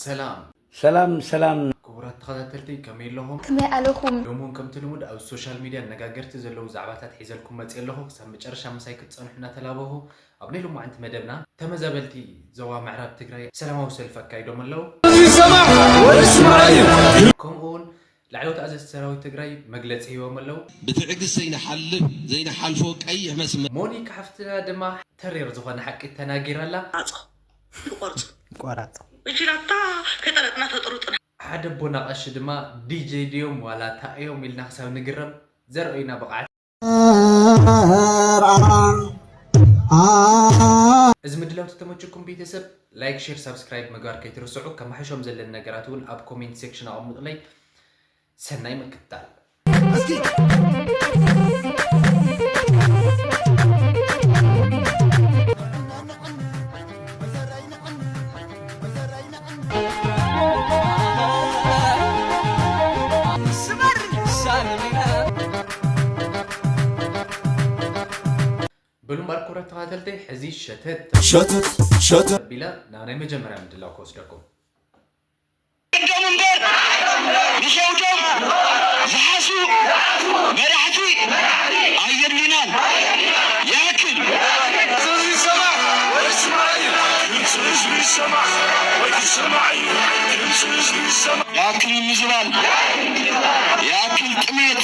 ሰላም ሰላም ሰላም ክቡራት ተኸታተልቲ፣ ከመይ ኣለኹም? ከመይ ኣለኹም? ሎሚ እውን ከምቲ ልሙድ ኣብ ሶሻል ሚድያ ኣነጋገርቲ ዘለዉ ዛዕባታት ሒዘልኩም መፅእ ኣለኹ። ክሳብ መጨረሻ ምሳይ ክትፀንሑ እናተላበኹ፣ ኣብ ናይ ሎማዓንቲ መደብና ተመዛበልቲ ዞባ ምዕራብ ትግራይ ሰላማዊ ሰልፊ ኣካይዶም ኣለዉ። ከምኡ እውን ላዕለዎት ኣዘዝቲ ሰራዊት ትግራይ መግለፂ ሂቦም ኣለዉ። ብትዕግስቲ ዘይንሓልፍ ዘይንሓልፎ ቀይሕ መስመር። ሞኒካ ሓፍትና ድማ ተሪር ዝኾነ ሓቂ ተናጊራ ኣላ። ትቆርፁ ቆራፅ እጅላታ ከጠረጥና ተጥሩጥና ሓደ ኣቦና ቀሺ ድማ ዲጀይ ድዮም ዋላ እንታይ እዮም ኢልና ክሳብ ንግረም ዘርእዩና ብቕዓት። እዚ ምድላው ተተመችኩም ቤተሰብ ላይክ፣ ሼር፣ ሳብስክራይብ ምግባር ከይትርስዑ። ከመሓይሾም ዘለኒ ነገራት እውን ኣብ ኮሜንት ሴክሽን ኣቐምጡለይ። ሰናይ ምክትታል። በሉ እምበር ክቡራት ተኸታተልተይ፣ ሕዚ ሸተት ሸተት ሸተት ኣቢለ ናብ ናይ መጀመርያ ምድላው ክወስደኩም። ቀደም እምበር ንሰውቶም ዝሓስቡ መራሕቲ ኣየድልዩናን። ይኣክል። ይኣክል ምምዝባል፣ ይኣክል ጥሜት፣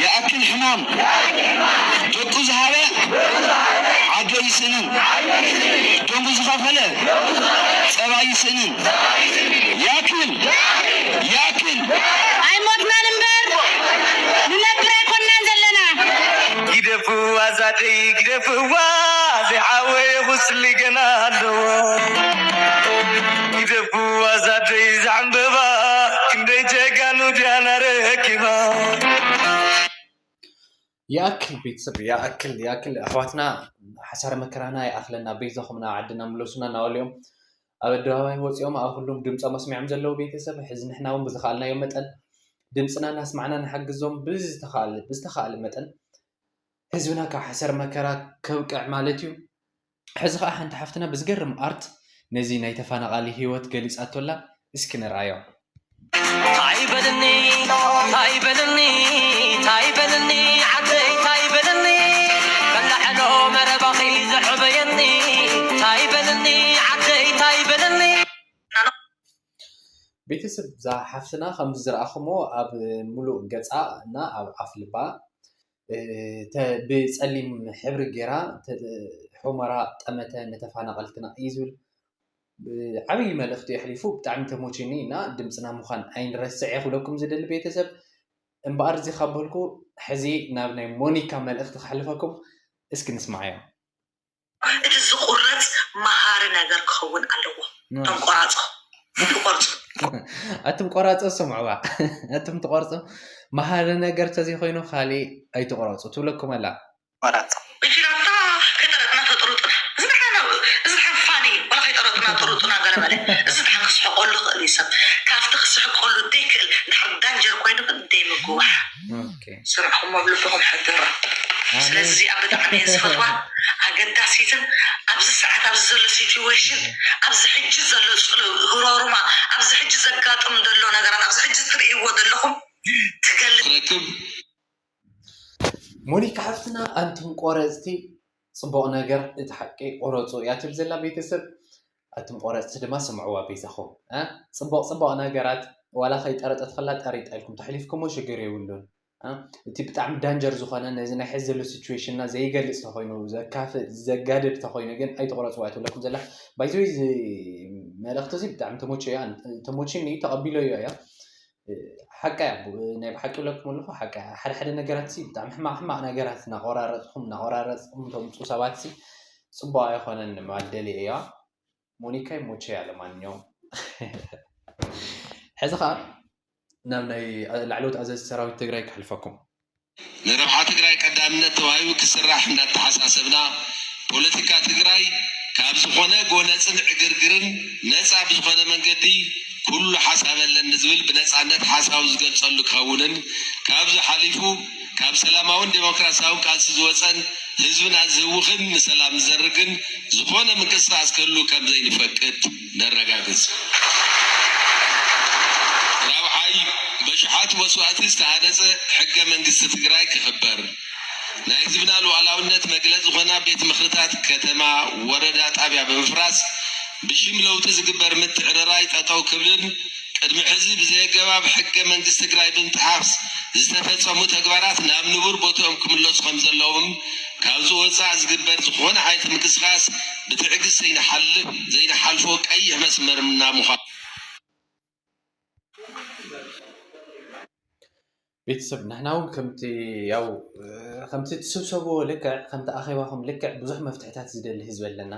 ይኣክል ሕማም። ደቁ ዝሃበ ዓዲ ኣይስእንን፣ ደሙ ዝኸፈለ ጸባ ኣይስእንን። ይኣክል፣ ይኣክል። ኣይሞትናን እምበር ንነብር ኣይኮንናን ዘለና። ግደፍዋ ዛደይ ግደፍዋ፣ ዘይዓወየ ቁስሊ ገና ኣለዎ። ግደፍዋ ዛደይ ዛዕምበባ፣ ክንደይ ጀጋኑ ድያና ረኪባ። ይኣክል ቤተሰብ፣ ይኣክል፣ ይኣክል ኣሕዋትና፣ ሓሳረ መከራና ይኣኽለና፣ በይዛኹም ናብ ዓድና ምለሱና እናበሉ እዮም ኣብ ኣደባባይ ወፂኦም ኣብ ኩሉም ድምፆም ኣስሚዖም ዘለዉ ቤተሰብ። ሕዚ ንሕና እውን ብዝኸኣልናዮ መጠን ድምፅና እናስማዕና ንሓግዞም፣ ብዝተኻእለ፣ ብዝተኻእለ መጠን ህዝብና ካብ ሓሰር መከራ ከብቅዕ ማለት እዩ። ሕዚ ኸዓ ሓንቲ ሓፍትና ብዝገርም ኣርት ነዚ ናይ ተፈናቓሊ ህይወት ገሊጻቶ ኣላ። እስኪ ንርኣዮ። ታይ በልኒ ታይ በልኒ ታይ በልኒ ዓደይ ታይ በልኒ ከላዕሎ መረባኺ ዘዕበየኒ ታይ በልኒ ዓደይ ታይ በልኒ ቤተሰብ እዛ ሓፍትና ከምዚ ዝረኣኹሞ ኣብ ሙሉእ ገጻ እና ኣብ ኣፍ ልባ ተ- ብጸሊም ሕብሪ ጌራ ተ- ሑመራ ጠመተ ንተፋናቐልትና እዩ ዝብል ዓብዪ መልእኽቲ የሕሊፉ። ብጣዕሚ ተሞችኒ እና ድምፅና ምዃን ኣይንረስዕ እየ ክብለኩም ዝደሊ ቤተሰብ። እምበኣር እዚ ካብ በልኩ ሕዚ ናብ ናይ ሞኒካ መልእኽቲ ክሕልፈኩም እስኪ ንስማዓዮ። እቲ ዝቁረፅ መሃሪ ነገር ክኸውን ኣለዎ። እቶም ቆራፆ ትቆርፁ ኣቱም ቆራፆ ስምዑዋ። ኣቱም ትቆርፁ መሃሪ ነገር ተዘይኮይኑ ካሊእ ኣይትቆረፁ ትብለኩም ኣላ። ቆራፆ እጅላታ ከይጠረጥና ተጥሩጥና እዚ ደሓን እዚ ደሓን ፋኒ ወላ ከይጠረጥና ጥሩጥና ገለ በለ እዚ ደሓን ክስሕቀሉ ክእል እዩ ሰብ ካብቲ ክስሕቀሉ ደይክእል ድሕር ዳንጀር ኮይኑ ግን ደይምግዋሕ ኦኬ። ስርዕኹም ኣብ ልብኹም ሕድራ ስለዚ እዚኣ ብጣዕሚ እየ ዝፈትዋ ኣገዳሲትን ኣብዚ ሰዓት ኣብዚ ዘሎ ሲትዌሽን ኣብዚ ሕጂ ዘሎ ህሮሩማ ኣብዚ ሕጂ ዘጋጥም ዘሎ ነገራት ኣብዚ ሕጂ ትርእይዎ ዘለኹም ትገልጽ ክረክብ ሞኒካ ሓፍትና ኣንቱም ቆረፅቲ ፅቡቕ ነገር እቲ ሓቂ ቆረፁ እያ ትብል ዘላ ቤተሰብ ኣቱም ቆረፅቲ ድማ ስምዕዋ ቤዛኹም እ? ፅቡቕ ፅቡቕ ነገራት ዋላ ከይጠረጠት ከላ ጠሪጣ ኢልኩም ተሕሊፍኩሞ ሽግር የብሉን እ? እቲ ብጣዕሚ ዳንጀር ዝኾነ ነዚ ናይ ሕዚ ዘሎ ሲቹዌሽንና ዘይገልፅ ተኮይኑ ዘካፍእ ዘጋድድ ተኮይኑ ግን ኣይትቆረፅዋ እያ ትብለኩም ዘላ ባይዘወይ እዚ መልእክቲ እዚ ብጣዕሚ ተሞችዮ እያ ተሞችኒ ተቐቢለዮ እያ ሓቃ እያ ናይ ብሓቂ ብለኩም ኣለኹ ሓቃ እያ ሓደ ሓደ ነገራት ሲ ብጣዕሚ ሕማቅ ሕማቅ ነገራት እናቆራረፅኩም እናቆራረፅኩም ተምፁ ሰባት ሲ ፅቡቅ ኣይኮነን ማለት ደልየ እያ ሞኒካ ይሞቸያ ለማንኛውም ሕዚ ከዓ ናብ ናይ ላዕለዎት ኣዘዝቲ ሰራዊት ትግራይ ክሕልፈኩም ንረብሓ ትግራይ ቀዳምነት ተዋሂቡ ክስራሕ እንዳተሓሳሰብና ፖለቲካ ትግራይ ካብ ዝኾነ ጎነፅን ዕግርግርን ነፃ ብዝኾነ መንገዲ ኩሉ ሓሳብ ኣለኒ ዝብል ብነፃነት ሓሳቡ ዝገልፀሉ ክኸውንን ካብዚ ሓሊፉ ካብ ሰላማውን ዴሞክራሲያውን ቃልሲ ዝወፀን ህዝብና ዝህውኽን ንሰላም ዝዘርግን ዝኾነ ምንቅስቃስ ክህሉ ከም ዘይንፈቅድ ነረጋግፅ። ሽሓት መስዋእቲ ዝተሃነፀ ሕገ መንግስቲ ትግራይ ክኽበር፣ ናይ ህዝብና ሉዓላውነት መግለፂ ዝኾና ቤት ምኽርታት ከተማ፣ ወረዳ፣ ጣብያ ብምፍራስ ብሽም ለውጢ ዝግበር ምትዕርራይ ጠጠው ክብልን ቅድሚ ሕዚ ብዘየገባብ ሕገ መንግስቲ ትግራይ ብምጥሓስ ዝተፈፀሙ ተግባራት ናብ ንቡር ቦትኦም ክምለሱ ከምዘለዎም፣ ካብዚ ወፃእ ዝግበር ዝኾነ ዓይነት ምንቅስቃስ ብትዕግስቲ ዘይንሓልፍ ዘይንሓልፎ ቀይሕ መስመርና ምዃኑ። ቤተሰብ ንሕና እውን ከምቲ ያው ከምቲ ትስብሰብዎ ልክዕ ከምቲ ኣኼባኹም ልክዕ ብዙሕ መፍትሕታት ዝደሊ ህዝቢ ኣለና።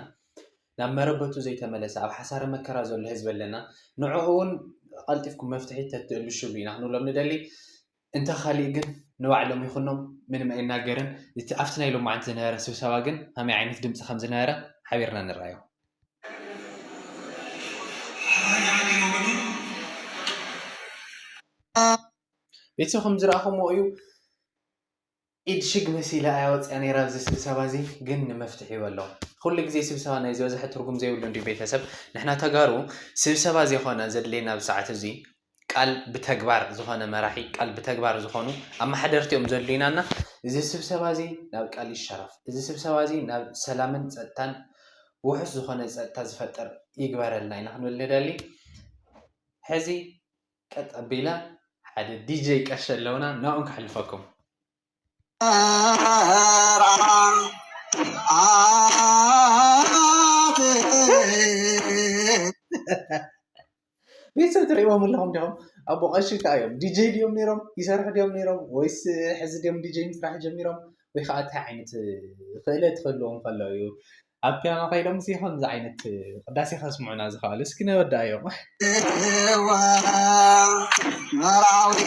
ናብ መረበቱ ዘይተመለሰ ኣብ ሓሳረ መከራ ዘሎ ህዝቢ ኣለና። ንዕኡ እውን ቀልጢፍኩም መፍትሒ ተትእልሹሉ ኢና ክንብሎም ንደሊ። እንተ ካሊእ ግን ንባዕሎም ይኹኖም ምንም ኣይናገርን። እቲ ኣብቲ ናይ ሎማዓንቲ ዝነበረ ስብሰባ ግን ከመይ ዓይነት ድምፂ ከም ዝነበረ ሓቢርና ንረኣዮ። ቤተሰብ ከም ዝረኣኹምዎ እዩ። ኢድ ሽግ መሲላ እያ ወፅያ ነይራ ኣብዚ ስብሰባ እዚ ግን ንመፍትሒ ይበሎ። ኩሉ ግዜ ስብሰባ ናይ ዝበዝሐ ትርጉም ዘይብሉ እንዲዩ ቤተሰብ። ንሕና ተጋሩ ስብሰባ ዘይኮነ ዘድልየና ኣብዚ ሰዓት እዚ ቃል ብተግባር ዝኾነ መራሒ ቃል ብተግባር ዝኾኑ ኣመሓደርቲ እዮም ዘድልዩና እና እዚ ስብሰባ እዚ ናብ ቃል ይሸረፍ። እዚ ስብሰባ እዚ ናብ ሰላምን ፀጥታን ውሑስ ዝኾነ ፀጥታ ዝፈጥር ይግበረልና ኢና ክንብል ንደሊ። ሕዚ ቀጥ ኣቢለ ሓደ ዲጀይ ቀሺ ኣለውና ናብኦም ከሕልፈኩም። ቤተሰብ ትርእይዎም ኣለኹም ዲኹም? ኣቦ ቀሺ እንታይ እዮም? ዲጀይ ድዮም ነይሮም? ይሰርሑ ድዮም ነይሮም? ወይስ ሕዚ ድዮም ዲጀይ ምስራሕ ጀሚሮም? ወይ ከዓ እንታይ ዓይነት ክእለት ክህልዎም ከሎ እዩ ኣብ ፒያኖ ከይዶም ሲ ከምዚ ዓይነት ቅዳሴ ከስምዑና ዝኸኣሉ? እስኪ ነወዳእዮም። መርዓዊ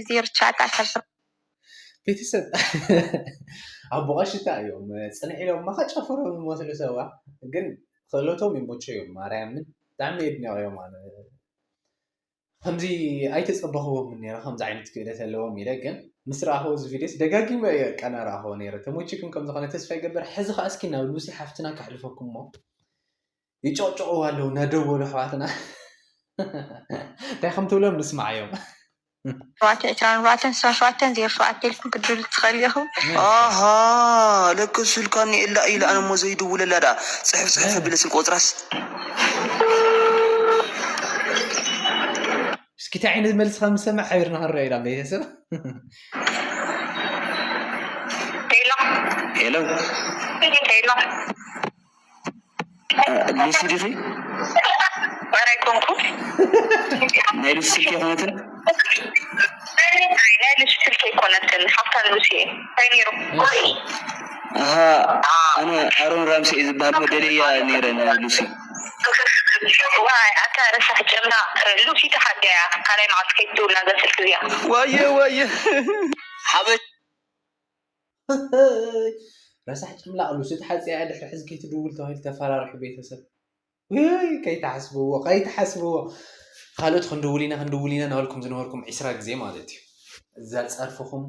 ዜር ቻት ዓሰርተ ቤተሰብ ኣቦ ቀሽታ እዮም ፅንሕ ኢሎም ማካ ጨፈሮም ይመስሉ ሰባ ግን ክእለቶም ይመቸዮም ማርያምን ብጣዕሚ የድንቀዮም ኣነ ከምዚ ኣይተፀበኽዎም ነረ ከምዚ ዓይነት ክእለት ኣለዎም ኢለ ግን ምስ ረኣኸዎ እዚ ቪድዮስ ደጋጊመ እየ ቀና ረኣኸዎ ነረ ተመችኩም ከም ዝኾነ ተስፋ ይገብር ሕዚ ከዓ እስኪ ናብ ሉሲ ሓፍትና ከሕልፈኩም ሞ ይጨቅጨቅዋ ኣለዉ ነደወሉ ኣሕዋትና እንታይ ከም ትብሎም ንስማዓዮም ሸውዓተ ዕስራን ኣርባዕተን ዕስራን ሸውዓተን ዜሮ ሸውዓተ ኢልኩም ክትድውሉ ትኽእሉ ኢኹም። ኣሃ ለከ ስልካ እኒኤላ ኢለ ኣነ እሞ ዘይድውለላ ደኣ ፅሕፍ ፅሕፍ ኣቢለ ስልኪ ቁፅራስ እስኪ እንታይ ዓይነት መልሲ ከም ዝሰምዕ ሓቢርና ክንረአ ኢና ቤተሰብ ሄሎ ሄሎ ሄሎ ሉሲ ዲኺ? ኧረ ኣይኮንኩን። ናይ ሉሲ ስልኪ ኣይኮነትን? ናይ ሉሲ ስልኪ ኣይኮነትን። ሓፍታ ሉሲ እየ። እንታይ ነይሩ? ኣሃ ኣነ ኣሮን ራምሲ እየ ዝበሃል እሞ ደልየያ ነይረ ንሉሲ። ዋይ ኣታ ረሳሕ ጨምላቕ ሉሲ ተሓቢኣ እያ። ካልኣይ መዓልቲ ከይትድውል ናዛ ስልኪ እዚኣ። ዋየ ዋየ ሓበሽ ረሳሕ ጭምላቕ ሉሲ ተሓፂያ እያ ድሕሪ ሕዚ ከይትድውል ተባሂሉ ተፈራርሑ ቤተሰብ ውይ ከይትሓስብዎ ከይትሓስብዎ ካልኦት ክንድውል ኢና ክንድውል ኢና ናበልኩም ዝነበርኩም ዒስራ ግዜ ማለት እዩ እዛ ፀርፍኹም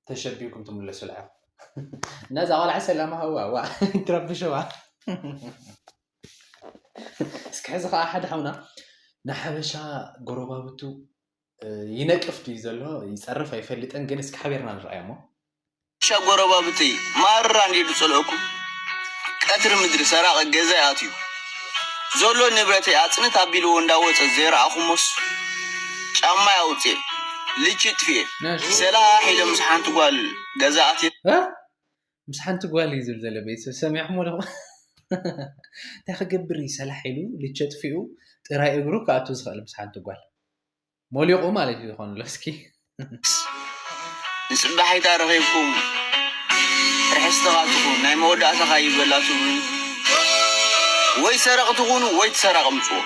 ተሸቢብኩም ትምለሱላ ኢኹም እና እዛ ቆልዓ ሰላማ ሃዋ ዋ ትረብሽዋ እስኪ ሕዚ ከዓ ሓደ ሓውና ንሓበሻ ጎረባብቱ ይነቅፍ ድዩ ዘሎ ይፀርፍ ኣይፈልጥን ግን እስኪ ሓቢርና ንርኣዮ እሞ ሓበሻ ጎረባብተይ ማራ እንድየ ዝፀልኦኩም ቀትሪ ምድሪ ሰራቒ ገዛይ ኣትዩ ዘሎ ንብረተይ ኣፅንት ኣቢልዎ እንዳወፀ ዘይረኣኹሞስ ጫማይ ኣውፅኤ ልቺ ጥፊኤ ሰላሕ ኢለ ምስ ሓንቲ ጓል ገዛ ኣትየ ምስ ሓንቲ ጓል እዩ ዝብል ዘሎ ቤተሰብ ሰሚዕኹም ኣለኹም እንታይ ክገብር እዩ ሰላሕ ኢሉ ልቸ ጥፊኡ ጥራይ እግሩ ክኣቱ ዝኽእል ምስ ሓንቲ ጓል ሞሊቑ ማለት እዩ ዝኾንሎ እስኪ ንፅባሒታ ረኺብኩም ርሕስትኻ ትኹን ናይ መወዳእታኻ ይበላ ትብሉን ወይ ሰረቕ ትኹኑ ወይ ትሰረቕ ምፅዎ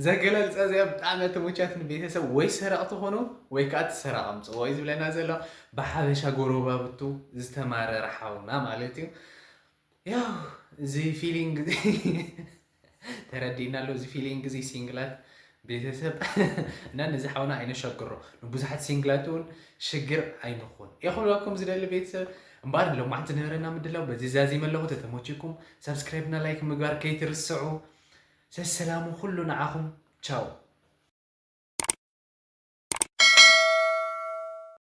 ዘገላልፃ እዚኣ ብጣዕሚ ተመቻትኒ ቤተሰብ ወይ ሰረቕ ትኾኑ ወይ ከዓ ትሰረቕ ኣምፅዎ እዩ ዝብለና ዘሎ ብሓበሻ ጎረባብቱ ዝተማረረ ሓውና ማለት እዩ ያው እዚ ፊሊንግ ተረዲእና ኣሎ እዚ ፊሊንግ እዚ ሲንግላት ቤተሰብ እና ነዚ ሓውና ኣይነሸግሮ፣ ንብዙሓት ሲንግላት እውን ሽግር ኣይንኹን እየ ክብለኩም ዝደሊ ቤተሰብ። እምበኣር ንሎማዓንቲ ዝነበረና ምድላው በዚ ዛዚመ ኣለኹ። ተተመችኩም ሰብስክራይብ እና ላይክ ምግባር ከይትርስዑ። ሰሰላሙ ኩሉ ንዓኹም። ቻው።